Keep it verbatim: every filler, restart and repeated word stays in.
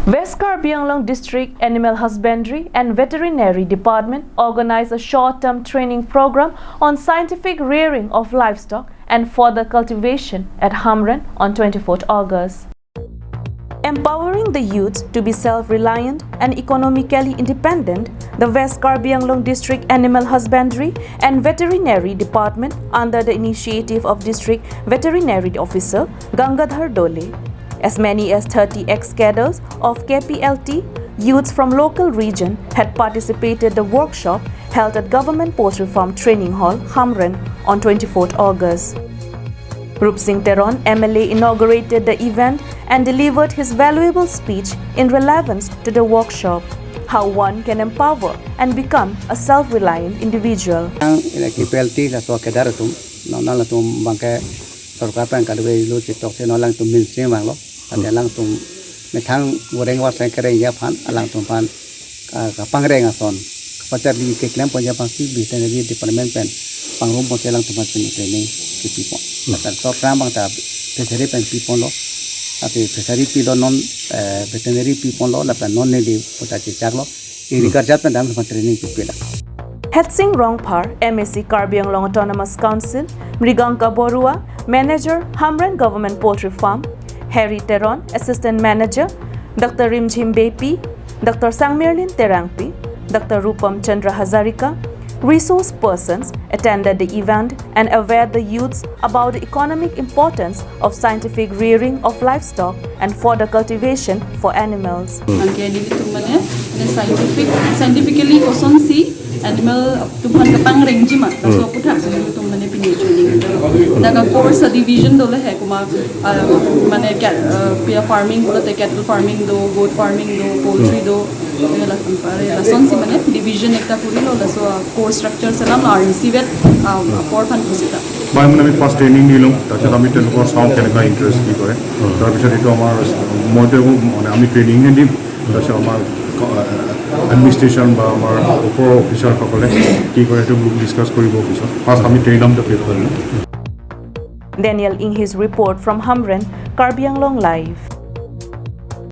West Karbi Anglong District Animal Husbandry and Veterinary Department organized a short-term training program on scientific rearing of livestock and fodder cultivation at Hamren on twenty-fourth August. Empowering the youth to be self-reliant and economically independent, the West Karbi Anglong District Animal Husbandry and Veterinary Department, under the initiative of District Veterinary Officer Gangadhar Dole, as many as thirty ex-cadres of K P L T, youths from local region, had participated the workshop held at Government Poultry Farm Training Hall, Hamren, on twenty-fourth August. Rupsing Teron, M L A, inaugurated the event and delivered his valuable speech in relevance to the workshop, how one can empower and become a self-reliant individual. Ang ila K P L T laso kedar atum, non alangtum abangke sorkar pen kadokave lo chetoksi non alangtum minse vanglo, ate alangtum methang goreng war sang kereng aphan, alangtum aphan, ah, kapangreng ason, kapacharli keklem pon aphansi veterinary department pen pangrum ponsi alangtum aphan pini training kipipon. Lapen sorkar abang ta fishery pen piponlo, ate fishery pilo non, eh, veterinary piponlo, lapen non neli puta chechaklo, agriculture pen dam lapen training pipila. Hetsing Rongphar, M A C Karbi Anglong Autonomous Council, Mrigangka Borua, Manager, Hamren Government Poultry Farm, Harry Teron, Assistant Manager, Doctor Rimjhim Beypi, Doctor Sangmirlin Terangpi, Doctor Rupam Chandra Hazarika, resource persons attended the event and aware the youths about the economic importance of scientific rearing of livestock and fodder cultivation for animals. Anke nelitum mane, mane scientific, scientifically kosonsi animal atum aphan kapangrengji ma, laso aputhak si nelitum mane pini training. Dak a course a division dolo he, komat, ah, mane cat, ah, pia farming pulote cattle farming do, goat farming do, poultry do, eh, lason pare, lasonsi mane division ekta kurilo, laso a course structure selam la R E C vet, ah, apor aphan kusita. Bai mane ami first training dilong, tarpichot ami তেওঁলোকৰ চাওঁ কেনেকা interest কি কৰে। তাৰপিছত এইটো আমাৰ মইতো একো মানে আমি training হে দিম, তাৰপিছত আমাৰ, আহ, administration বা আমাৰ ওপৰৰ অফিচাৰসকলে কি কৰে সেইটো গ্ৰুপ ডিছকাছ কৰিব অফিচত। ফাৰ্ষ্ট আমি train of the people. Daniel Inghi's report from Hamren, Karbi Anglong Live.